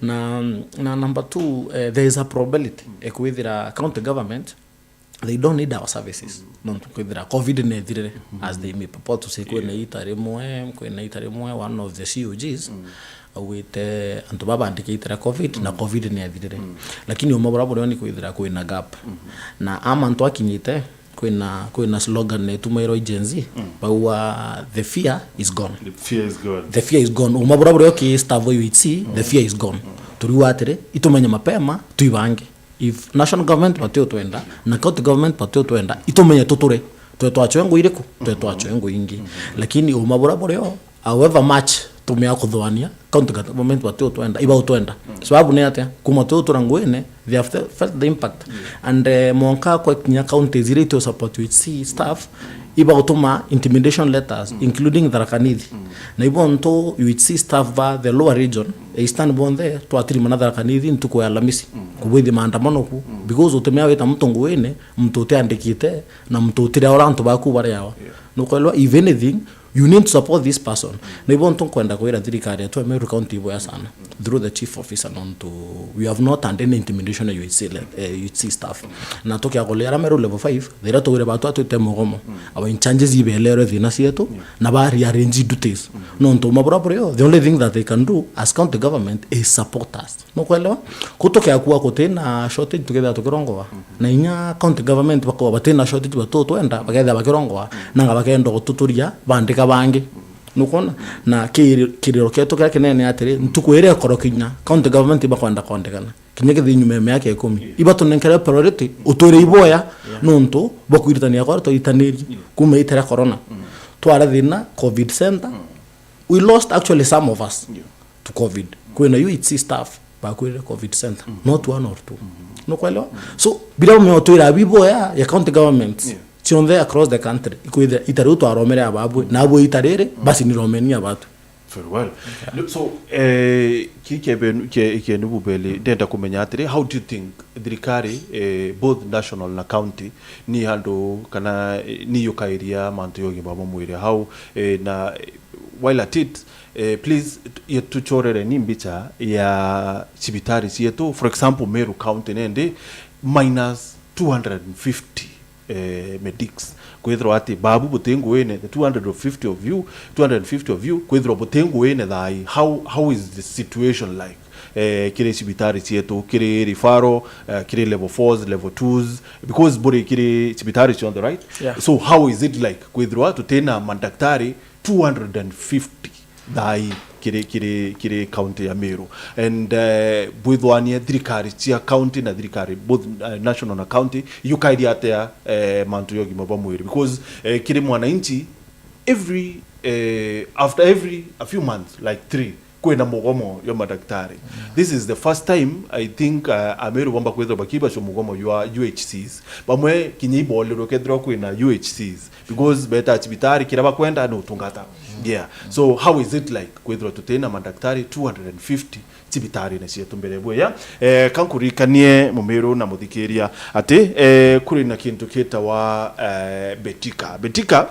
Na, na number two, eh, there is a probability, eh, kwithira county government, they don't need our services. Nontu kwithira covid nethirire, as they may purport to say, kwina ita rimwe, kwina ita rimwe, one of the C O Gs, augite antu babandikite ira covid, na covid nethirire. Lakini uma buria burio ni kwithira kwina gap. Na ama antu akinyite, kwina, kwina slogan netumairwa i Gen Z, bauga, "The fear is gone." The fear is gone. The fear is gone. Uma buria burio ki staff U H C, the fear is gone. Turiuga atiri, itumenye mapema, twibange. If national government bati utwenda, na county government bati utwenda, itumenye tuture. Twe twachwe ngui iriku? Twe twachwe ngui ingi. Lakini uma buria burio, however much tumea kuthuania, county government bati utwenda, iba utwenda. Sababu ni atia? Kuma twi utura nguine, they have fe-, felt the impact. And, eh, mwanka kwa kinya counties iria itu support U H C staff, iba utuma intimidation letters, including Tharaka Nithi. Na ibo ntu U H C staff ba the lower region, Eastern bonthe, twatirima na Tharaka Nithi ntuku ya Alamisi. Kubwithi maandamano ku, because utimea wita muntu nguine, muntu utiandikite, na muntu utiria uria antu baku bariawa. Nukwelewa, if anything, you need to support this person. Na ibo ntu nkwenda kwira thirikari yetu ya Meru County iboya sana through the chief officer, nontu we have not had any intimidation ya U H C le-, eh, U H C staff. Na tukiakulia ara Meru level five, thira tugwire batu atwite mugomo, our in charges ibelerwe thina cietu, na ba rearrange duties. Nontu uma buria burio, the only thing that they can do as county government is support us. Nukwelewa? Ku tukiakua guti na shortage tukethira tukirongoa. Na inya county government bakauga bati na shortage batu twenda, bakethira bakirongoa, nanga bakenda gututuria, bandika bangi. Nukwona? Na kiri-, kiriro kietu kiria kinene atiri, ntuku iria ikorokinya, county government ibakwenda kwandikana. Kinya kithi nyuma ya miaka ikumi. Iba tunenkere priority, utwire iboya, nontu bwa kwiritania kwaria twairitanirie, kuma ita ria corona. Twara thina, covid center, we lost actually some of us to covid. Kwina U H C staff bakwirire covid center, not one or two. Nukwelewa? So, bira umeo twira biboya ya county governments, cionthe across the country, ikwithira ita riu twaromere ababwe, na abwe ita riri, basi niromeni abatu. Very well. No, so, eh, ki kiebenu-, kie-, kienu bubeli, ndenda kumenya atiri, how do you think thirikari, eh, both national na county, ni andu kana, eh, ni yukairia mantu ya ugima bwa mwiri? How, eh, na, eh, while at it, eh, please, t-, ye tuchorere ni mbicha ya cibitari cietu, for example, Meru County nende, minus two hundred and fifty, eh, medics. Kwithirwa ati babu buti nguine, the two hundred fifty of you, two hundred fifty of you, kwithirwa buti nguine thaa ii. How, how is the situation like? Eh, kiri cibitari cietu, kiri referral, eh, kiri level fours, level twos, because buri kiri cibitari cionthe, right? Yeah. So how is it like kwithirwa tutina mandaktari two hundred and fifty thaa ii kiri, kiri, kiri county ya Meru? And, eh, bwithwanie thirikari cia county na thirikari, both, eh, national na county, yukairia atia, eh, mantu ya ugima bwa mwiri? Because, eh, kiri mwananchi, every, eh, after every a few months, like three, kwina mugomo jwa madaktari. This is the first time, I think, uh, Ameru bomba kwithirwa bakibacua mugomo jwa U H Cs. Bamwe kinya ibolerwe kethirwa kwina U H Cs, because beta cibitari kiria bakwenda ni utungata. Yeah. So how is it like kwithirwa tutina madaktari two hundred and fifty cibitarine cietu mbere bweya? Eh, kankuririkanie Mumiru na muthikiria ati, eh, kuri na kintu kitawa, eh, Betika. Betika,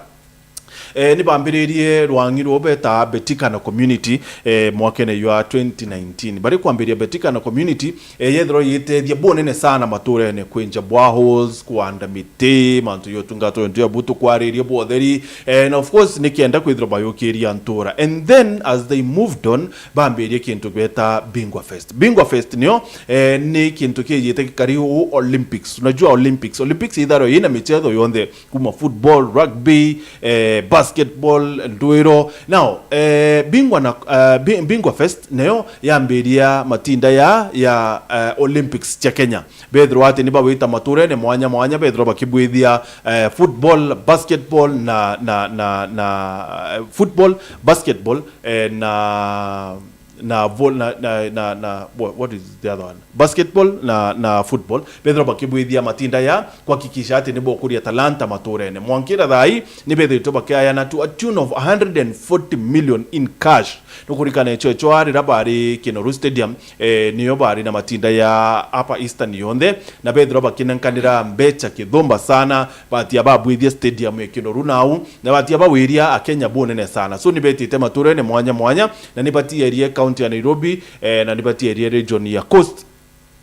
eh, ni bambiririe rwang'i rwo beta Betika na Community, eh, mwakene jwa twenty nineteen. Bari kwambiria Betika na Community, eh, yethirwa yitethia bunene sana maturene, kwinja boreholes, kwanda miti, mantu ya utungata untu ya butu, kwariria bwa utheri, eh, na of course ni kenda kwithirwa bayukiria ntura. And then as they moved on, bambirie kintu gweta Bingwa Fest. Bingwa Fest nio, eh, ni kintu kijite gikari uu Olympics. Unajua Olympics, Olympics itharwa ina michezo yonthe, kuma football, rugby, eh, basketball, ndwiro. Now, eh, Bingwa na, eh, Bi-, Bingwa Fest nayo yambiria matinda ya, ya, eh, Olympics cia Kenya. Bethirwa ati ni bawita maturene mwanya mwanya, bethirwa bakibwithia, eh, football, basketball na, na, na, na, eh, football, basketball, eh, na na vol-, na, na, na, na, wha-, what is the other one? Basketball na, na football. Bethirwa bakibwithia matinda ya kuhakikisha ati ni bokuria talanta maturene. Mwankira thaa ii ni bethiritwe bakiayana to a tune of a hundred and forty million in cash. Nukurikana icho icho riria bari Kinoru Stadium, eh, niyo bari na matinda ya Upper Eastern yonthe, na bethirwa bakinenkanira mbecha kithumba sana, batia babwithia stadium ya Kinoru nau, na batia bawiria Akenya bunene sana. So ni betite maturene mwanya mwanya, na ni batierie county ya Nairobi, eh, na ni batierie region ya Coast.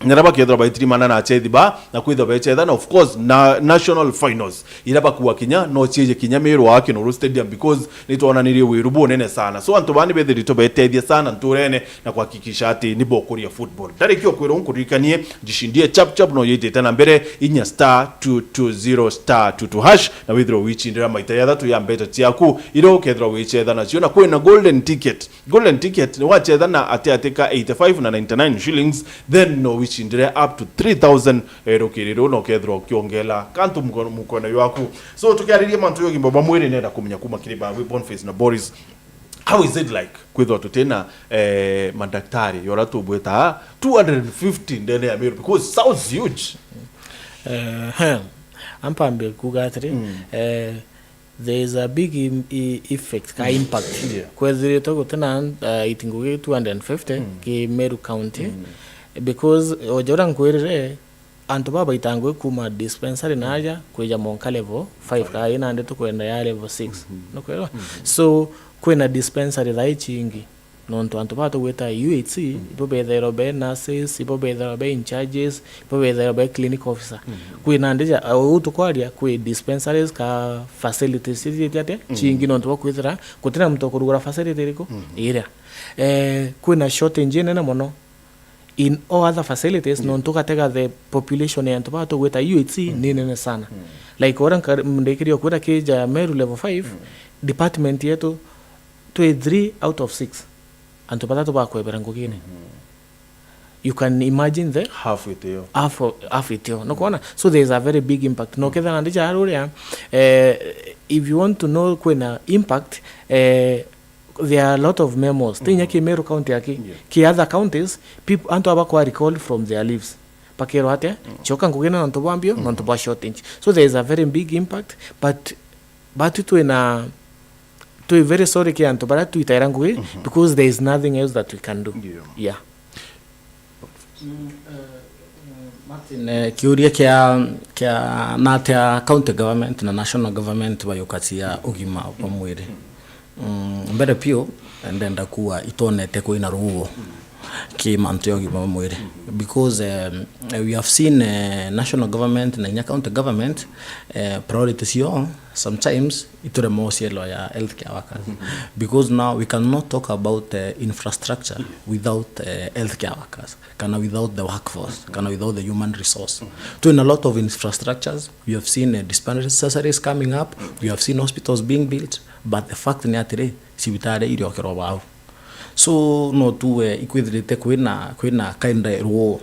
Na riria bakethirwa baitirimana na achethi ba, na kwithirwa bechetha, na of course, na national finals, iria bakua kinya, no cieje kinya Meru aa Kinoru Stadium, because ni twonanirie wiru bunene sana. So antu baa ni bethiritwe betethia sana nturene na kuhakikisha ati ni bokuria football. Ndarikia kwirwo nkuririkanie, jishindie chap chap no yitite na mbere, inya star two two zero star two two hash, na withirwe wichindira maita ya thatu ya mbecha ciaku, iria ukethirwa wichetha nacio, na kwina golden ticket. Golden ticket ni wachetha na ati ati ka eighty-five na ninety-nine shillings, then no wichindire up to three thousand, eh, rukiri ruu, na ukethirwa ukiongela kantu mukono, mukono yaku. So tukiariria mantu ya ugima bwa mwiri, nenda kumenya kuma kiri bawe Boniface na Boris, how is it like kwithirwa tutina, eh, madaktari yora tubwita two hundred and fifty ndene ya Meru, because sounds huge. Eh, he. Ampambe kuga atiri, eh, there is a big im-, i-, effect ka impact. Yeah. Kwethiritwe gutina, uh, iti ngugi two hundred and fifty ki Meru County, because oja uria nkwirire, antu babaita ngugi kuma dispensary na aja kwija monka level five, ka ii nandi tukwenda ya level six. Nukwirwa? So, kwina dispensary thaa ii cingi. Nontu antu baa tugwita U H C, ibo bethairwa be nurses, ibo bethairwa be in charges, ibo bethairwa be clinic officer. Kwi nandi ja, uu tukwaria, kwi dispensaries ka facilities cithiite atia? Cingi, nontu bwa kwithira gutina muntu ukurugura facility iriku? Iria. Eh, kwina shortage inene mono in all other facilities, nontu ugatega the population ya antu baa tugwita U H C ni nene sana. Like, uria nka-, ndikirie kwira kija Meru level five, department yetu twi three out of six. Antu bathatu bakwebera ngugine. You can imagine the half itio. Half o-, half itio. Nukwona? So there is a very big impact. No ketha nandi ja ruria, eh, if you want to know kwina impact, eh, there are a lot of memos. Ti inya ki Meru County aki. Yeah. Ki other counties, peop-, antu aba kwa recalled from their leaves. Bakirwa atia? Choka ngugine nontu bwa mbio, nontu bwa shortage. So there is a very big impact, but Batu twina, twi very sorry ki antu baria twitaira ngugi, because there is nothing else that we can do. Yeah. Yeah. Mm, eh, eh, Martin, eh, kiuria kia, kia natia county government na national government bayukacia ugima bwa mwiri? Mm, mbere piu, ndenda kuwa itwonete kwina ruo. ki mantu ya ugima bwa mwiri. Because, um, we have seen, uh, national government na inya county government, uh, priority cio sometimes iturema ucielwa ya healthcare workers. Because now we cannot talk about, uh, infrastructure without, uh, healthcare workers, kana without the workforce, kana without the human resource. Twina a lot of infrastructures, we have seen, uh, dispensaries coming up, we have seen hospitals being built, but the fact ni atiri, cibitari iriokerwa bau. So, no tuwe ikwithirite kwina, kwina kinda rwo.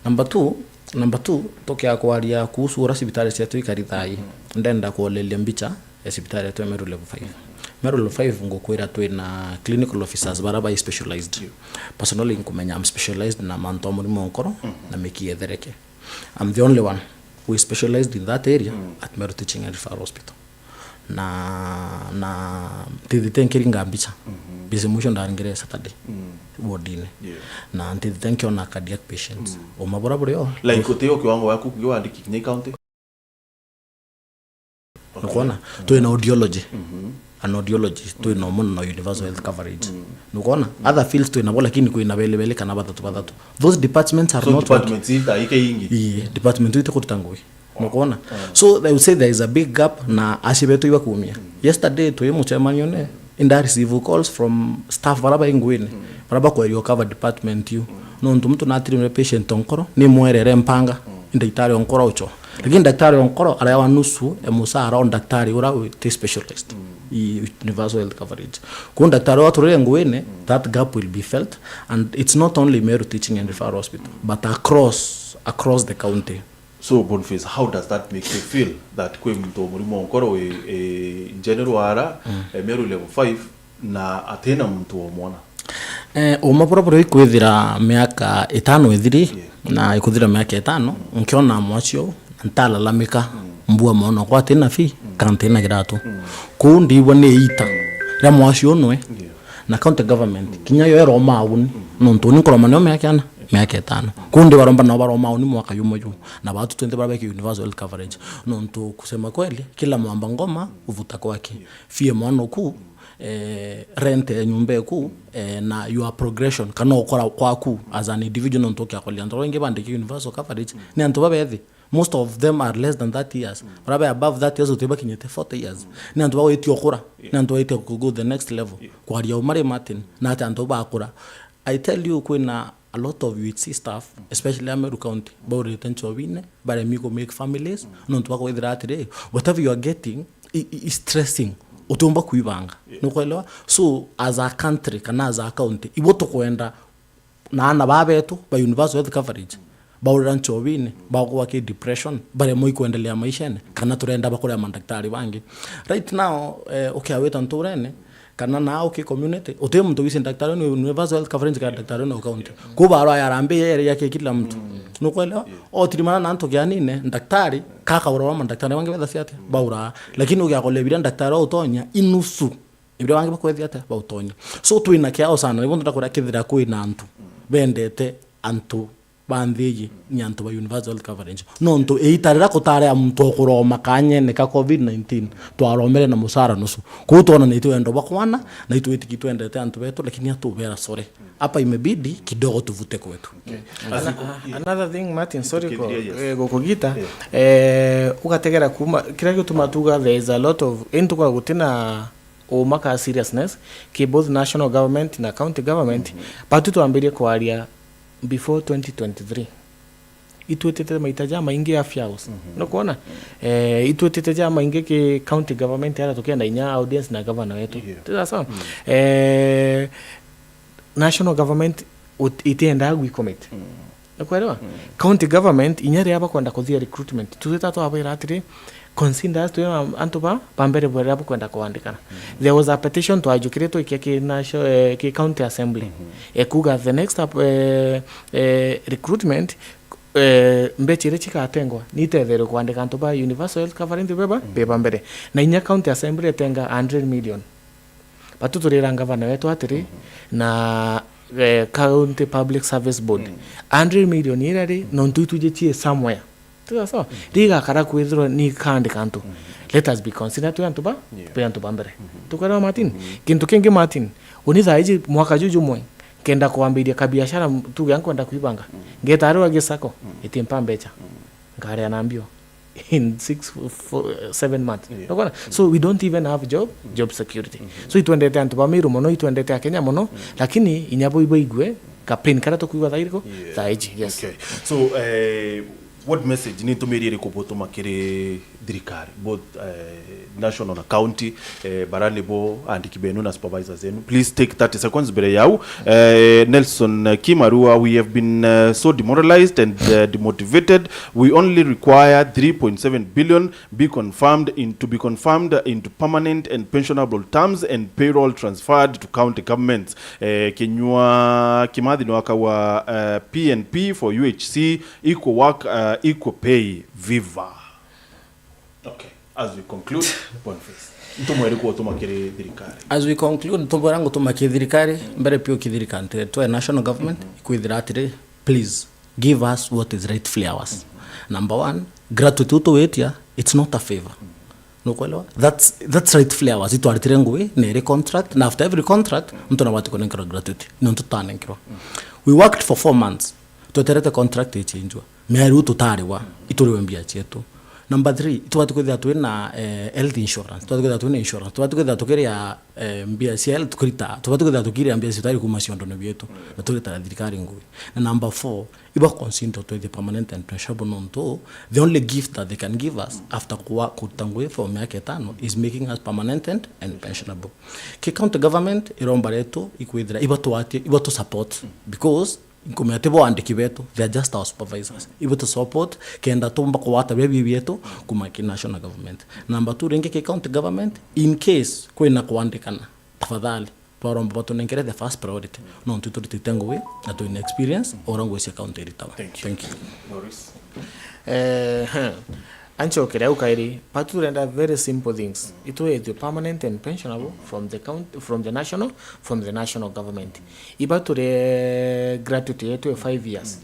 Number two, number two, tukia kwaria kuhusu uria cibitari cietu ikari thai, ndenda kuoleria mbicha ya cibitari yetu ya Meru Level five. Meru Level five ngukwira twina clinical officers bara ba specialized. Personally, nkumenya I'm specialized na mantu a murimo wa nkoro na mikiethereke. I'm the only one who is specialized in that area at Meru Teaching and Referral Hospital. Na, na ntithite nkiringa mbicha. Mbicha mwisho ndaringire Saturday wodine. Na ntithite nkiona cardiac patients. Uma bura burio. Like, utio kiwango yaku kiu wandiki kinya i county? Nukwona? Twina audiology. An audiology, twina umo na universal health coverage. Nukwona? Other fields twina bo, lakini kwina beli beli kana bathatu bathatu. Those departments are not working. So departments ita ike ingi? Ii, department ite kuruta ngui. Nukwona? So I would say there is a big gap na aci betu ibakumia. Yesterday twi mucemanione, inda receive calls from staff bara bai nguine, bara bakwerio cover department iu. Nontu muntu natirimire patient o nkoro, ni mwerere mpanga, ni ndaktari o nkoro ucho. Lakini ndaktari o nkoro arewa nusu e mucara o ndaktari ura uti specialist. I universal health coverage. Kwou ndaktari ura aturire nguine, that gap will be felt, and it's not only Meru Teaching and Referral Hospital, but across, across the county. So, Boniface, how does that make you feel that kwi muntu o murimo o nkoro wi, eh, general ara, eh, Meru level five, na atina muntu omwona? Eh, uma buria buria ikwithira miaka itano ithiri, na ikuthira miaka itano, nkiona mwacio, ntalalamika, mbua mwana okwa atina fee, kana ntina kiratu. Kuu ndiigua ni iita ria mwacio unwe, na county government, kinya yo iroma auni, nontu uni nkuroma nio miaka ana, miaka itano. Kuu ndibaromba nao baroma auni mwaka jumwe ju, na batu twinthe baria beki universal health coverage. Nontu kusema kweli, kila mwamba ngoma uvuta kwake. Fee mwana oku, eh, rent ya nyumba eku, eh, na your progression, kana ukora kwaku as an individual, nontu ukiakoria antu baingi bandiki universal coverage, ni antu babethi. Most of them are less than thirty years. Baria be above thirty years, uti bakinyite forty years. Ni antu bagwitia ukura, ni antu bagwitia ku go the next level. Kwaria uma ri Martin, na ati antu bakura. I tell you, kwina a lot of U H C staff, especially a Meru County, baurite nchobine, baremi ku make families, nontu bakwithira atiri, whatever you are getting, i-, i-, is stressing. Utiumba kuibanga. Nukwelewa? So, as a country, kana as a county, ibo tukwenda na ana baa betu ba universal health coverage, baurira nchobine, bagwa ki depression, baremwa ikwendelea maishene, kana turenda bakuria mandaktari bangi. Right now, eh, ukiawita nturene, kana naa uki community, uti muntu wisi ndaktari ni universal health coverage kana daktari ni county. Kuu barwa ya harambee yere ya kila mtu. Nukwelewa? Otirimana na antu kianine, ndaktari, kakaurwa mandaktari bangi betha ciate, baura. Lakini ugiakolebira ndaktari wa utonya, inusu. Ibira bangi bakwethia atia? Bautonya. So, twina kiao sana, nibo ndakura kethira kwina antu bendete antu ba nthi iji ni antu ba universal health coverage. Nontu iita riria kutari a muntu okuroma kanyene ka covid nineteen, twaromere na mucara nusu. Kuu twonanitie wendo bwa kwana, na itwitiki twendete antu betu, lakini atubera, sorry. Hapa imebidi kidogo tuvute kwetu. Ana-, another thing, Martin, sorry ko, eh, gukugita, eh, ugategera kuma, kiria gituma tuga there is a lot of, into kwa gutina uma ka seriousness, ki both national government na county government, batu twambirie kwaria before twenty twenty-three. Itwitite maita jamaingi Afya House. Nukwona? Eh, itwitite jamaingi ki county government, ara tukienda inya audience na governor wetu. Ti sawa? Eh, national government ut-, itiendaa gwi commit. Nukwelewa? County government, inya riria bakwenda kuthia recruitment, tutwita twabwira atiri, consider us twi antu ba, ba mbere bweria bukwenda kwandikana. There was a petition twajukire twikia ki natio-, eh, ki county assembly. Ekuga the next up, eh, eh, recruitment, eh, mbecha iria cigatengwa, ni itetherwe kwandika antu ba universal health coverage beba, beba mbere. Na inya county assembly etenga hundred million. Batu turira ngavana wetu atiri, na, eh, County Public Service Board. Hundred million iria ri, nontu itujitie somewhere. Tiga sawa? Rigakara kwithirwa ni kaandika antu. Let us be considered twi antu ba, twi antu ba mbere. Tukwelewa, Martin? Kintu kingi, Martin, uni thaa iji mwaka ju jumwe, Kenda kwambiria kabiashara, m-, tuge nkwenda kwibanga. Mm. Ngeta aria gisako, mm, itimpa mbecha. Mm. Nkaria na mbio in six, four, seven months. Yeah. Unaona? Mm. So we don't even have job, mm, job security. Mm-hmm. So itwendete antu ba Meru mono, itwendete Akenya mono, mm, lakini inya bo ibaigue ka pain karia tukwigua thaa iriko, yeah, thaa iji, yes. Okay. So, eh, what message, ni ntumiri iriku butuma kiri thirikari, both, eh, national na county, eh, bara nibo andiki benu na supervisors enu? Please take thirty seconds mbere yau. Eh, Nelson Kimarua, we have been, eh, so demoralized and, eh, demotivated. We only require three point seven billion be confirmed in, to be confirmed into permanent and pensionable terms and payroll transferred to county governments. Eh, Kinyua Kimathi no akawa, eh, P N P for U H C, equal work, eh, equal pay, viva. Okay, as we conclude, Boniface, ntumweri kuutuma kiri thirikari. As we conclude, ntumwera ngutuma kiri thirikari, mbere piu kiri thirikari, twe national government, mm-hmm, ikwithira atiri, please, give us what is rightfully ours. Mm-hmm. Number one, gratuity utuwitia, it's not a favor. Mm-hmm. Nukwelewa? That's, that's rightfully ours. Itwaritire ngugi, na iri contract, na after every contract, muntu nabati kunenkerwa gratuity. Nontu tutanenkerwa. Mm-hmm. We worked for four months. Tweterete contract ichinjwa. Mieri u tutarigwa, ituriwe mbia cietu. Number three, itubati kwithira twina, eh, health insurance. Tubati kwithira twina insurance. Tubati kwithira tukiria, eh, mbia cia health tukurita. Tubati kwithira tukiria mbia cia cibitari kuuma ciondone bietu. Na turitaga thirikari ngugi. Na number four, iba consider twithie permanent and pensionable nontu the only gift that they can give us after kuwa-, kuruta ngugi for miaka itano is making us permanent and, and pensionable. Ki county government iromba retu ikwithira iba twatie, iba tu support because nkumenya ti bo andiki betu, they are just our supervisors. Ibo tu support kenda tumba kugwata biria biu bietu kuma ki national government. Number two, ringi ki county government, in case kwina kwandikana, tafadhali, twaromba batunenkere the first priority. Nontu turitite ngugi na twina experience, ora ngugi cia county iritawa. Thank you. Thank you. Boris. Eh, huh. Anchokere au kairi, batu turenda very simple things. Itwithwe permanent and pensionable from the count-, from the national, from the national government. Iba turi gratuity yetu ya five years.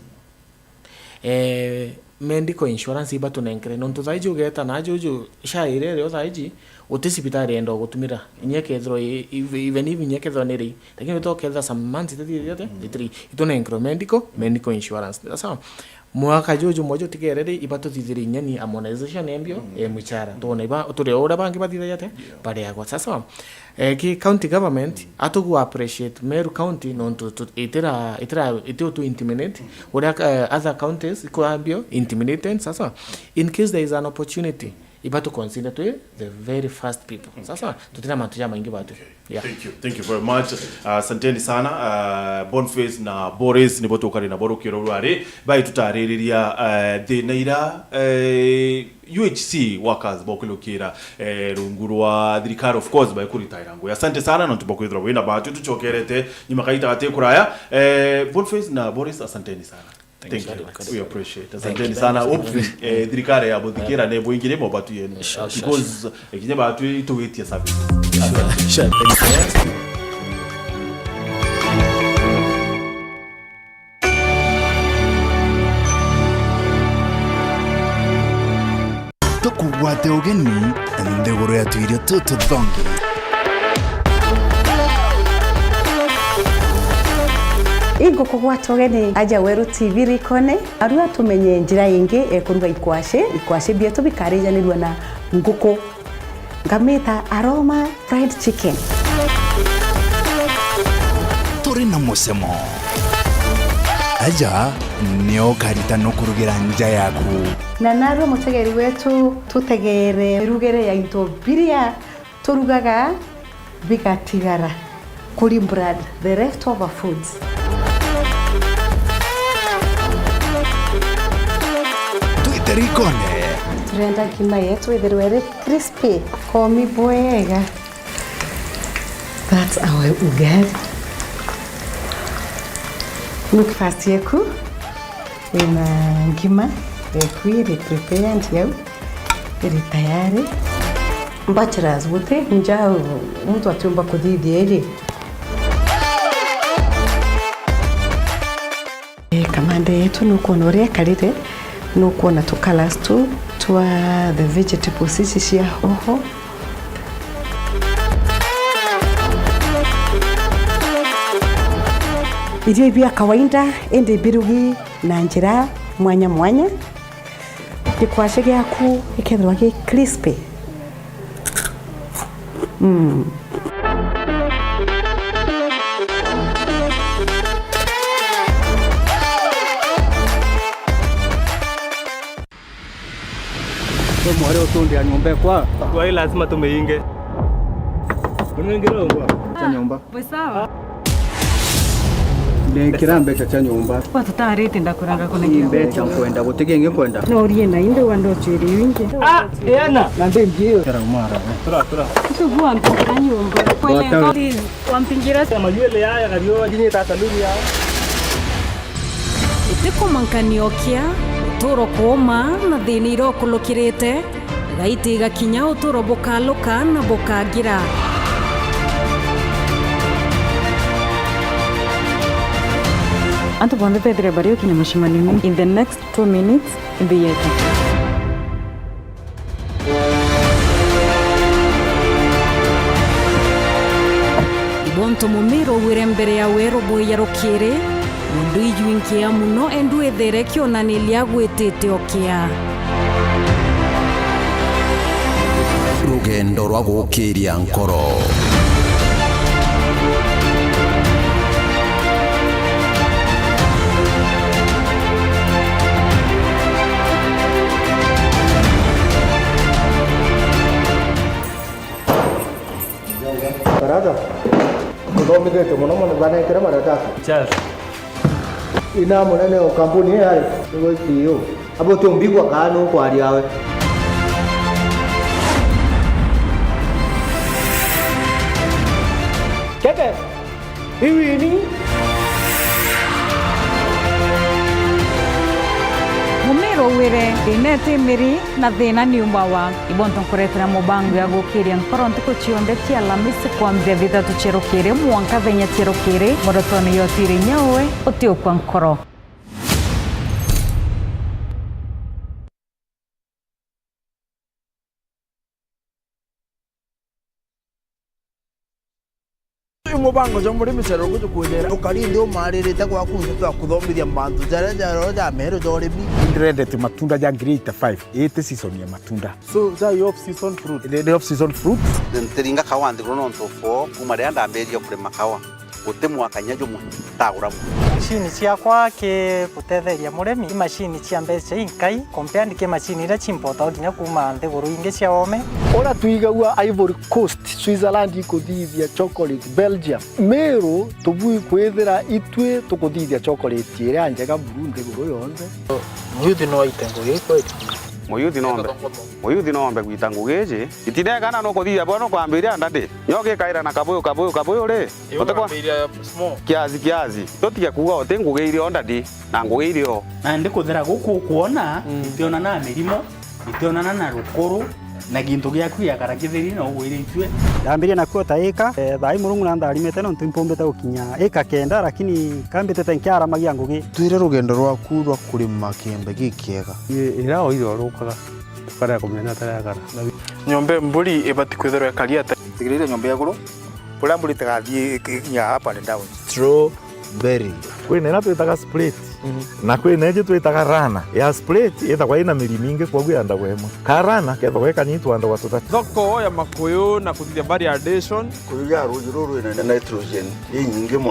Eh, medical insurance iba tunenkere. Nontu thaiji ugeta na juju, sha iria rio thaiji, uti cibitari yenda gutumira. Inya kethirwa i-, i-, even if inya kethirwa ni ri, lakini uto kethira some months itithirite, itiri, itunenkere medical, medical insurance. Sawa? Mwaka juju mwe jutigere ri, iba tuthithirie inya ni harmonization ya mbio, mm, ya muchara. Twone iba, turi o uria bangi bathithagia atia, yeah, bariagwa. Sasa, eh, ki county government, mm, atugu appreciate Meru County nontu tu-, itira, itira, iti utu intimidate, mm, uria, eh, other counties ikurambio intimidated. Sasa, in case there is an opportunity, iba tu consider twi the very first people. Sasa, tutina mantu jamaingi batu. Okay. Yeah. Thank you. Thank you very much. Uh, asanteni sana. Uh, Boniface na Boris nibo tukari nabo rukiro rwari. Bai tutaririria, uh, thina ira, uh, U H C workers bokulukira, uh, rungu rwa thirikari, of course, bai kuritaira ngugi. Asante sana, nontu bokwithirwa wina batu tuchokerete nyuma kaita gati kuraya. Uh, Boniface na Boris, asanteni sana. Thank you. Thank you. We appreciate. Thank you. Asanteni sana. Hopefully, eh, thirikari ya buthikira ne bwingire mo batu yenu. Sure, sure, sure. Because, eh, kinya batu ituwitie service. Sure, sure. Thank you. Tukugwate ugeni nthiguru ya tuirio tututhongi. Ingukugwata ugeni aja Weru T V rikone, arua tumenye njira ingi ekuruga ikwashi. Ikwashi bietu bikarijanirua na nguku. Ngamita aroma fried chicken. Turi na mucemo. Aja nio ukarita nukurugira nja yaku. Na narua mutegeri wetu, tutegere mirugire ya into biria turugaga bigatigara kuri brand, the leftover foods. Twite rikone. Turenda ngima yetu ithirwe iri crispy, komi bwega. That's our ugali. Breakfast yeku. Wina ngima eku iri prepared yau, iri tayari. Bachelors, guti nja muntu atiumba kuthithia iri. Eh, kamande yetu nukwona uria ikarire, nukwona tu colors tu twa the vegetables ici cia hoho. Irio ibia kawaida, indi birugi na njira mwanya mwanya. Gikwashe giaku gikethirwa gi crispy. Mm. We mwari utundia nyomba ekwa. Kwa hiyo lazima tumeinge. Unaingira huko? Cha nyomba. Bwe sawa. Ndekira mbeca cha nyomba. Kwa tutarite ndakuranga kuna. Ni mbeca nkwenda, guti kingi nkwenda. No urie na inde wando chiri wingi. Ah, Diana. Na ndi mbio. Tara umara. Tura, tura. Tubu ampe cha nyomba. Kwele. Wampingira. Majuele yaya gario, jinye ta saluni ya. Itikumankanio kia uturo kuuma na thina irokulukirite, igaiti igakinya uturo bukaluka na bukagira. Antu bonthe bethire bari ukinya mucemanio in the next two minutes, imbi yetu. Ibonto mumiro wire mbere ya weru bwiya rukiri, mundu ijwi nkia muno endu ithere kionaniria gwitite okia. Rugendo rwa gukiria nkoro. Baraza, uthomithitie muno muno, banengere maratasi. Charles. Ina munene o kampuni ii ari, nigo C E O. Abo utiumbigua kaa nukwaria we. Keke. Iwini. Mumiro wire, thina iti miri, na thina ni umawa. Ibonto nkuretera mubango ya gukiria nkoro ntuku cionthe cia Alamisi kwambia thithatu cia rukiri mwanka thenya cia rukiri, morotoni yotire inya uwe utiukwa nkoro. Uyu mubango jwa murimi cerero guju kwithira ukari nthi umaririte gwaku nthi twa kuthomithia mantu jaria jaroo ja meru ja urimi. Ndrendete matunda ja ngiri eighty-five, iti season ya matunda. So, ja off season fruit? Ni, ni off season fruit. Ntiringa kawa nthiguru nontu for kuma riria ndambiririe kurima kawa. Guti mwaka kinya jumwe ntagura mu. Macini ciakwa ki gutetheria murimi, i macini cia mbeca inkai, compared ki macini iria ciimpotagwa kinya kuuma nthiguru ingi cia oome. Uria twigagua Ivory Coast, Switzerland ikuthithia chocolate, Belgium, Meru tubui kwithira itwi tukuthithia chocolate iria njega buru nthiguru yonthe. Muyuthi no aite ngugi kweli? Muyuthi no ombe, muyuthi no ombe gwita ngugi iji. Itinekana nukuthithia bwega nukwambiria ndadi. Nyo gikaira na kabuyu, kabuyu, kabuyu ri? Utikwa? Kiasi, kiasi. Tutige kuuga uti ngugi irio ndadi, na ngugi irio. Na ndikuthera guku ukwona, mm, itionana na mirimo, itionana na rukuru, na gintu giaku giakara kitheri na ugwire itue. Ndambirie nakuo ta ika, eh, thaa ii Murungu na ntharimite nontu impumbite gukinya ika kenda, lakini kambitite nkiaramagia ngugi. Twire rugendo rwaku rwa kurima kiembe gikiega. Ii, ira oire urukaga, ukarega kumenya taria akara. Nyomba mburi ibati kwithirwa ikari ata? Tigiriria nyomba ya iguru. Buria mburi itigathii ikinya up and down. Strawberry. Kwina iria twitaga split, mhm, na kwina iji twitaga runner. Ya split ithagwa ina miri mingi, kwoguo yandagwa imwe. Ka runner kethagwa ikanini, twandagwa tutatu. Thoko ya makuyu na kuthithia variation. Kuyu ya ruuji ruru rwina nitrogen inyingi mono.